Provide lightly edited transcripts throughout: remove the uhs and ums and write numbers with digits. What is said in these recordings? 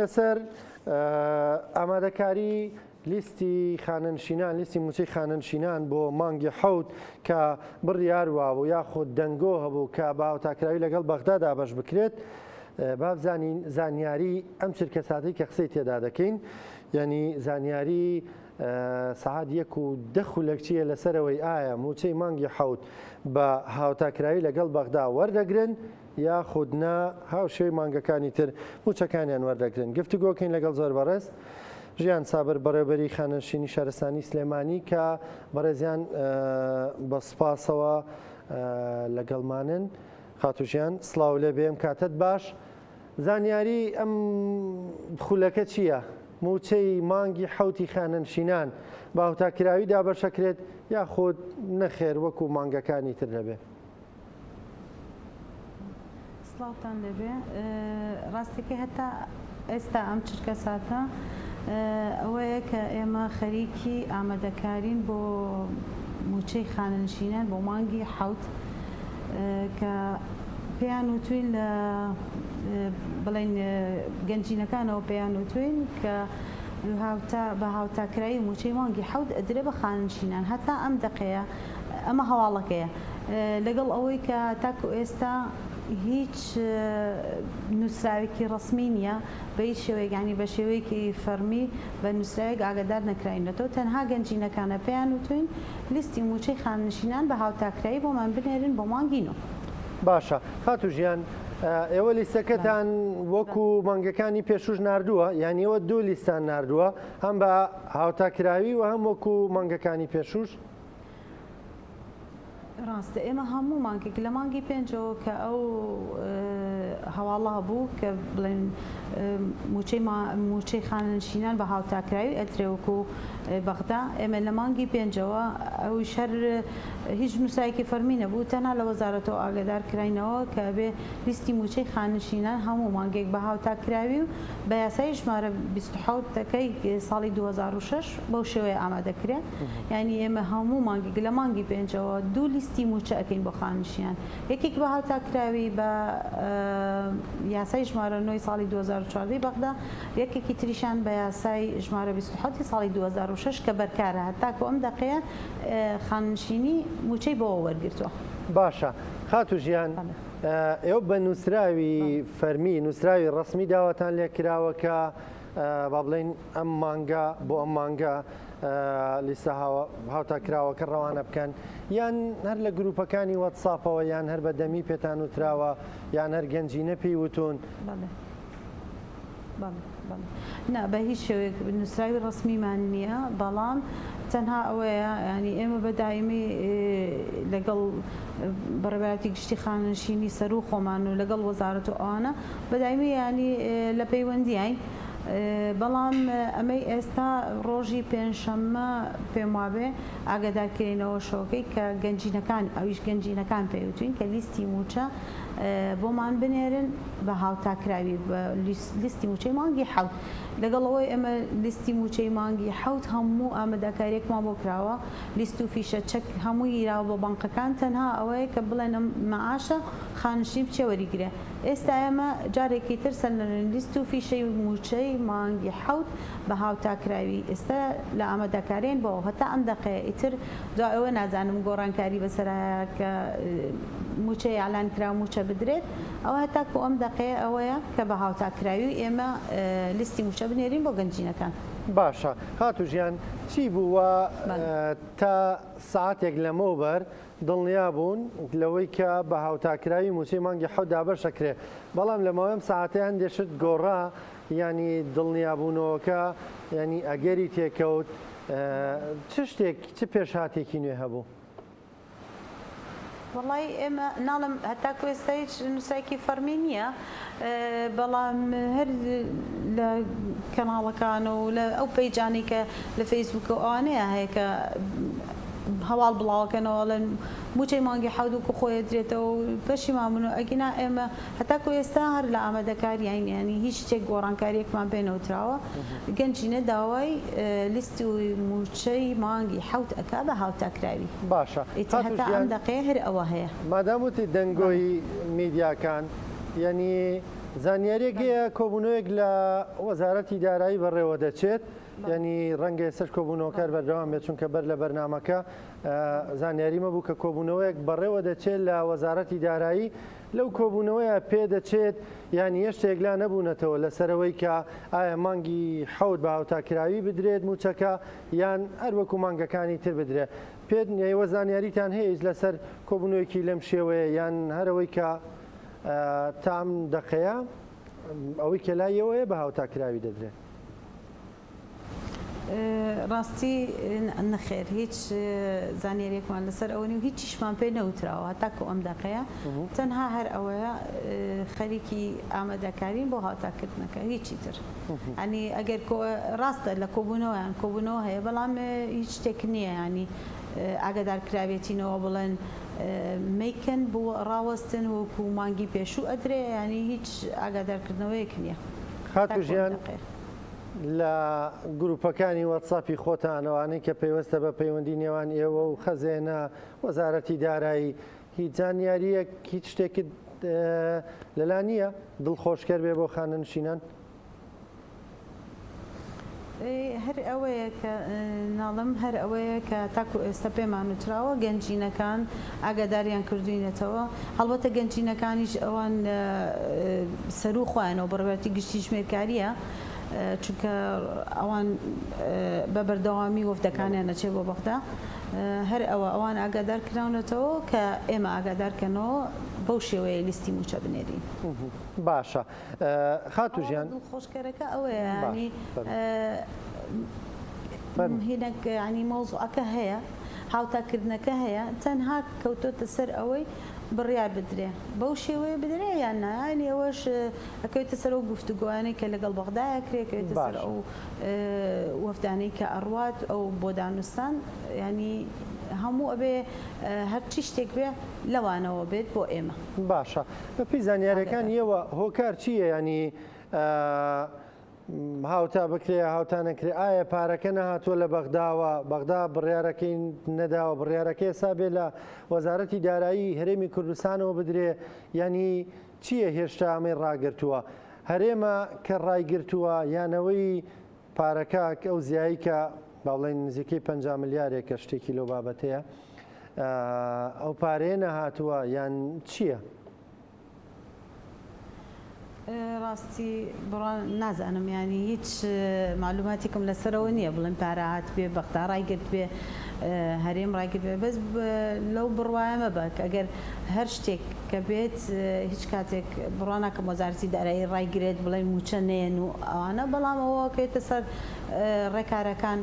لەسەر ئامادەکاری لیستی خانەنشینان، لیستی مووچەی خانەنشینان بۆ مانگی حەوت کە بڕیار وابوو یاخود دەنگۆ هەبوو کە بە هاوتاکراوی لەگەڵ بەغدا دابەش بکرێت، با بزانین زانیاری ئەم چرکەساتەی کە قسەی تێدا دەکەین یعنی زانیاری سەعات یەک و دە خولەک چییە لەسەرەوەی ئایا مووچەی مانگی حەوت بە هاوتاکراوی لەگەڵ بەغدا وەردەگرن یاخود نا هاوشێوەی مانگەکانی تر مووچەکانیان وەردەگرن. گفتوگۆکەین لەگەڵ زۆر بەڕێز ژیان سابر بەڕێوبەری خانەنشینی شارستانی سلێمانی کە بەڕێزیان بە سوپاسەوە لەگەڵمانن. خاتوو ژیان سڵاو لێ بێم کاتت باش. زانیاری ئەم خولەکە چییە؟ مووچەی مانگی حەوتی خانەنشینان بە هاوتاکراوی دابەشەکرێت یاخود نەخێر وەکو مانگەکانی تر دەبێت؟ سڵاوتان لێبێ ڕاستەکەی هەتا ئێستا ئەم چرکە ساتە ئەوەیە کە ئێمە خەریکی ئامادەکارین بۆ موچەی خانەنشینان بۆ مانگی حەوت کە پێیان وتوین لە بڵێن گەنجینەکانەوە پێیان وتوین کە هاوتا بە هاوتاکرایی موچەی مانگی حەوت ئەدرێ بە خانەنشینان هەتا ئەم دەقەیە ئەمە هەواڵەکەیە لەگەڵ ئەوەی کە تاکو ئێستا هیچ نووسراوێکی ڕەسمی نییە بە هیچ شێوەیەک یانی بە شێوەیەکی فەرمی بە نووسراوێک ئاگادار نەکراینەتەوە تەنها گەنجینەکانە پێیان وتوین لیستی مووچەی خانەنشینان بە هاوتاکرایی بۆمان بنێرن بۆ مانگی نۆ. باشە خاتوو ژیان ئێوە لیستەکەتان وەکو مانگەکانی پێشوش ناردووە یان ئێوە دوو لیستان ناردووە هەم بە هاوتاکراوی و هەم وەکو مانگەکانی پێشوش؟ ڕاستە ئێمە هەموو مانگێک لە مانگی پێنجەوە کە ئەو هەواڵە هەبوو کە بڵێن موچەی موچەی خانەنشینان بە هاوتاکراوی ئەدرێ وەکو بەغدا ئێمە لە مانگی پێنجەوە ئەویش هەر هیچ نووسایەکی فەرمی نەبوو تەنها لە وەزارەتەوە ئاگادار کراینەوە کە بێ لیستی موچەی خانەنشینان هەموو مانگێک بە هاوتاکراوی و بە یاسای ژمارە 27 ەکەی ساڵی 2006 بەو شێوەیە ئامادە کرێ. یانی ئێمە هەموو مانگێک لە مانگی پێنجەوە دوو لیستی مووچە ئەکەین بۆ خانەنشینان یەکێک بە هاوتاکراوی بە یاسای ژمارە نۆی ساڵی 2014 بەغدا یەکێکی تریشان بە یاسای ژمارە 27 ساڵی 2006 کە بەرکارە هەتاکو ئەم دەقەیە خانەنشینی مووچەی بۆ وەرگرتووە. باشە خاتوو ژیان ئێوە بە نووسراوی فەرمی نووسراوی ڕەسمی داواتان لێکراوە کە با بڵێین ئەم مانگە بۆ ئەم مانگە لیستە هاوتاکراوەکە ڕەوانە بکەن یان هەر لە گروپەکانی وەتساپەوە یان هەر بە دەمی پێتان وتراوە یان هەر گەنجینە پێی وتون؟ نا بە هیچ شێوەیەک نووسراوی ڕەسمیمان نییە بەڵام تەنها ئەوەیە ینی ئێمە بە دایمی لەگەڵ بەڕێوەبەرایەتی گشتی خانەنشینی سەروو خۆمان و لەگەڵ وەزارەت و ئەوانە بە دایمی ینی لە پەیوەندیین بەڵام ئەمەی ئێستا ڕۆژی پێنجشەممە پێم وابێ ئاگادار کرێینەوە شەوەکەی کە گەنجینەکان ئەویش گەنجینەکان پێی وتوین کە لیستی مووچە بۆمان بنێرن بە هاوتاکراوی بە لیستی مووچەی مانگی حەوت لەگەڵ ئەوەی ئێمە لیستی مووچەی مانگی حەوت هەموو ئامادەکاریەکمان بۆ کراوە لیست و فیشە چەک هەمووی گیراوە بۆ بانقەکان تەنها ئەوەیە کە بڵێن ئەم مەعاشە خانشین بچێ وەریگرێ ئێستا ئێمە جارێکی تر سەرلەنوێ لیست و فیشەی مووچەی مانگی حەوت بە هاوتاکراوی ئێستا لە ئامادەکارین بۆ هەتا ئەم دەقەیە ئیتر دوای ئەوە نازانم گۆڕانکاری بەسەرایە کە مووچەی ئیعلان کرا مووچە بدرێت ئەوە هەتاکو ئەم دەقەیە ئەوەیە کە بە هاوتاکراوی ئێمە لیستی مووچە بنێرین بۆ گەنجینەکان. باشە خاتوو ژیان چی بوو وا تا سەعاتێک لەمەوبەر دڵنیا بوون لەوەی کە بە هاوتاکراوی مووچەی مانگی حەوت دابەش ئەکرێ، بەڵام لە ماوەی ئەم سەعاتەی هەندێ شت گۆڕا، یانی دڵنیابوونەوەکە یانی ئەگەری تێکەوت، چ شتێک چ پێشهاتێکی نوێ هەبوو؟ وەڵایی ئێمە ناڵێم هەتاکو ئێستا هیچ نووسراوێکی فەڕمی نییە، بەڵام هەر لە کەناڵەکان و لە ئەو پەیجانەی کە لە فەیسبووک و ئەوانەیە هەیە کە هەواڵ بڵاوەکەنەوە ئەڵێن مووچەی مانگی حەوت وەکو خۆی ئەدرێتەوە و پەشیمان بوون و ئەگینا ئێمە هەتاکو ئێستا هەر لە ئامادەکاریین یانی هیچ شتێک گۆڕانکارییەکمان پێ نەوتراوە گەنجینە داوای لیست و مووچەی مانگی حەوت ئەکا بە هاوتاکراوی باشە ئیتر خاتوو هەتا ئەم ژیان دەقەیە هەر ئەوە هەیە. مادام وتت بەڵێ. دەنگۆی میدیاکان یانی. زانیاریەک هەیە کۆبوونەوەیەک لە وەزارەتی دارایی بەڕێوە دەچێت یعنی ڕەنگە ئێستاش کۆبوونەوەکار بەردەوام بێت چونکە بەر لە بەرنامەکە زانیاریمە بوو کە کۆبوونەوەیەک بەڕێوە دەچێت لە وەزارەتی دارایی لەو کۆبوونەوەیە پێدەچێت یان هێشتا یەکلا نەبوونەتەوە لەسەرەوەی کە ئایا مانگی حەوت بە هاوتاکراوی بدرێت مووچەکە یان هەر وەکو مانگەکانی تر بدرێت. پێت ئێوە زانیاریتان هەیە هیچ لەسەر کۆبوونەوەیەکی لەم شێوەیە یان هەرەوەی کە تا ئەم دەقەیە ئەوەی کە لای ئێوەیە بە هاوتاکراوی دەدرێت؟ ڕاستی نەخێر هیچ زانیاریەکمان لەسەر ئەوە نیە و هیچیشمان پێ نەوتراوە هەتاکو ئەم دەقەیە تەنها هەر ئەوەیە خەریکی ئامادەکارین بۆ هاوتاکردنەکە هیچی تر ینی ئەگەر ڕاستە لە کۆبوونەوەیان کۆبوونەوە هەیە بەڵام هیچ شتێک نییە ینی ئاگادار کرابێتینەوە بڵێن مەیکەن بۆ ڕاوەستن وەکو مانگی پێشوو ئەدرێ ینی هیچ ئاگادارکردنەوەیەک نییە خاتوو ژیان لە گروپەکانی وەتساپی خۆتان ئەوانەی کە پەیوەستە بە پەیوەندی نێوان ئێوە و خەزێنە، وەزارەتی دارایی، هیچ زانیارییەک، هیچ شتێکت لەلا نییە دڵخۆشکەر بێ بۆ خانەنشینان؟ هەر ئەوەیە کە ناڵم هەر ئەوەیە کە تاکو ئێستا پێمان وتراوە گەنجینەکان ئاگاداریان کردوینەتەوە هەڵبەتە گەنجینەکانیش ئەوان سەروو خۆیانەوە بەڕێوەبەرایەتی گشتی ژمێرکارییە چونکە ئەوان بە بەردەوامی وەفدەکانیان ئەچێ بۆ بەغدا هەر ئەوە ئەوان ئاگادار کراونەتەوە کە ئێمە ئاگادار کەنەوە بەو شێوەیە لیستی مووچە بنێرین. باشە خاتوو ژیان. دڵخۆشکەرەکە ئەوەیە یانی هینەک ینی مەوزوعەکە هەیە هاوتاکردنەکە هەیە تەنها کەوتۆتە سەر ئەوەی بڕیار بدرێ بەو شێوەیە بدرێ یان نا یانی ئەوەش ئەکەوێتە سەر ئەو گفتوگۆیانەی کە لەگەڵ بەغدا ئەکرێ ئەکەوێتە سەر ئەو وەفدانەی کە ئەڕوات ئەو بۆ دانوستان ینی هەموو ئەبێ هەرچی شتێک بێ لەوانەوە بێت بۆ ئێمە. باشە بەپێی زانیاریەکان ئێوە هۆکار چییە ینی هاوتا بکرێ یا هاوتا نەکرێ ئایا پارەکە نەهاتووە لە بەغداوە بەغدا بڕیارەکەی نەداوە بڕیارەکەی ئێستا بێ لە وەزارەتی دارایی هەرێمی کوردستانەوە بدرێ یعنی چییە هێشتا ئەمەی ڕاگرتووە هەرێمە کە ڕایگرتووە یانەوەی پارەکە ئەو زیایی کە با بڵێن نزیکەی 50 ملیارێکە شتێکی لەو بابەتەیە ئەو پارەیە نەهاتووە یان چییە؟ ڕاستی بڕوا نازانم یانی هیچ معلوماتێکم لەسەرەوە نییە بڵێم پارە هاتبێ بەغدا ڕایگرت بێ هەرێم ڕایگرت بێ بەس لەو بڕوایە مەبە کە ئەگەر هەر شتێک کە بێت هیچ کاتێک بڕوا ناکەم وەزارەتی دارایی ڕایگرێت بڵێن مووچە نەیەن و ئەوانە بەڵام ئەوە کەوێتە سەر ڕێکارەکان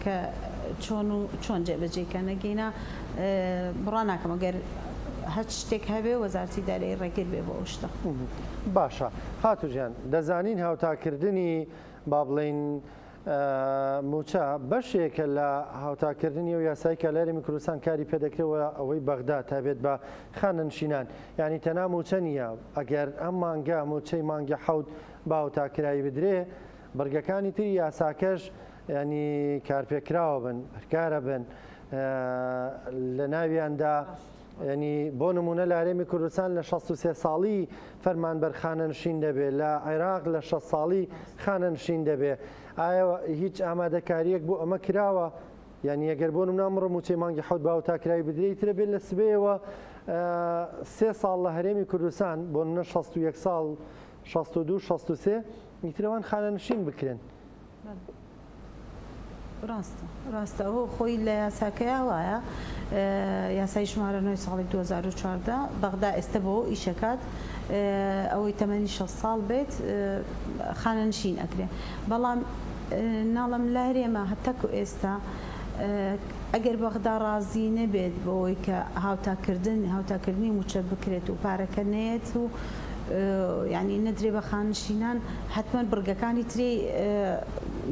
کە چۆن و چۆن جێبەجێی کەن ئەگینا بڕوا ناکەم ئەگەر هەرچ شتێک هەبێ وەزارەتی دارایی ڕێگر بێ بۆ ئەو شتە. باشە خاتوو ژیان دەزانین هاوتاکردنی با بڵێین مووچە بەشێکە لە هاوتاکردنی ئەو یاسای کە لە هەرێمی کوردستان کاری پێدەکرێت و ئەوەی بەغدا تابێت بە خانەنشینان یعنی تەنها مووچە نییە ئەگەر ئەم مانگە مووچەی مانگی حەوت بە هاوتاکراوی بدرێ بڕگەکانی تری یاساکەش ینی کارپێکراوە بن هەرکارە بن لە ناویاندا ینی بۆ نمونە لە هەرێمی کوردستان لە 63 ساڵی فەرمانبەر خانەنشین دەبێت لە عێراق لە 6 ساڵی خانەنشین دەبێ ئایا هیچ ئامادەکاریەک بۆ ئەمە کراوە یعنی ئەگەر بۆ نمونە ئەمڕۆ موچەی مانگی حەوت باو تاکراوی بدرێ ترە بێت لە سبەیەوە سێ ساڵ لە هەرێمی کوردستان بۆ نمونە 61 ساڵ 62 63 ئیترەوان خانەنشین بکرێن. ڕاستە ڕاستە ئەوە خۆی لە یاساکەیا وایە یاسای ژمارە نۆی ساڵی 2014 بەغدا ئێستا بۆ ئیشەکات ئەوەی تەمەنی 6 ساڵ بێت خانەنشین ئەکرێ بەڵام ناڵم لە هەرێمە هەتاکو ئێستا ئەگەر بەغدا ڕازی نەبێت بەوەی کە هاوتاکردن هاوتاکردنی موچە بکرێت و پارەکە نەیەت و یانی نەدرێ بە خانشینان حتمما بڕگەکانی تری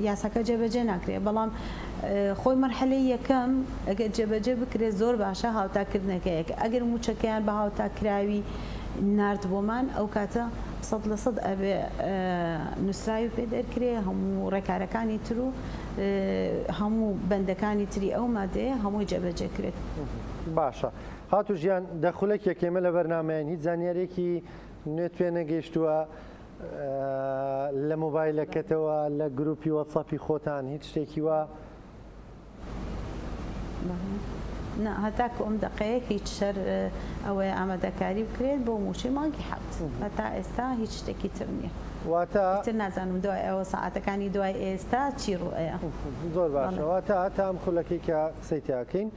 یاساکە جێبەجێ ناکرێت بەڵام خۆی مەرحەلەی یەکەم ئەگەر جێبەجێ بکرێت زۆر باشە هاوتاکردنەکەیەک ئەگەر موچەکەیان بە هاوتاکراوی نارد بۆمان ئەو کاتە 100% ئەبێ نووسراوی پێ دەرکرێ هەموو ڕێکارەکانی تر و هەموو بەندەکانی تری ئەو مادەیە هەمووی جێبەجێ کرێت. باشە خاتوو ژیان دە خولەکێک ئێمە لە بەرنامەیان هیچ زانیارێکی. نوێت پێ نەگەیشتووە لە مۆبایلەکەتەوە لە گروپی وەتسەپی خۆتان هیچ شتێکی وا؟ نا هەتاکو ئەم دەقەیە هیچ شەر ئەوەیە ئامادەکاری بکرێت بۆ مووچەی مانگی حەوت هەتا ئێستا هیچ شتێکی تر نییە. واتە ئیتر نازانم دوای ئەوە سەعاتەکانی دوای ئێستا چی ڕووئەیا. زۆر باشە واتە هەتا ئەم خولەکەی کە قسەی تیاکەین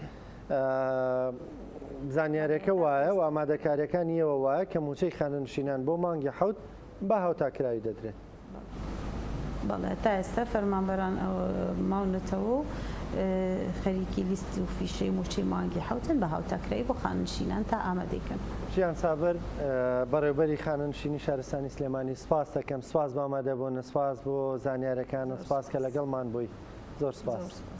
زانیارەکە وایە و ئامادەکاریەکانی ئێوە وایە کە مووچەی خانەنشینان بۆ مانگی حەوت بە هاوتاکراوی دەدرێت. بەڵێ تا ئێستا فەرمانبەران ماونەتەوە و خەریکی لیست و فیشەی مووچەی مانگی حەوتن بە هاوتاکرایی بۆ خانەنشینان تا ئامادەی کەن. ژیان سابر، بەڕێوبەری خانەنشینی شارستانی سلێمانی سپاست دەکەم، سپاس بۆ ئامادەبوونت، سپاس بۆ زانیارەکانت، سپاس کە لەگەڵمان بووی، زۆر سپاس.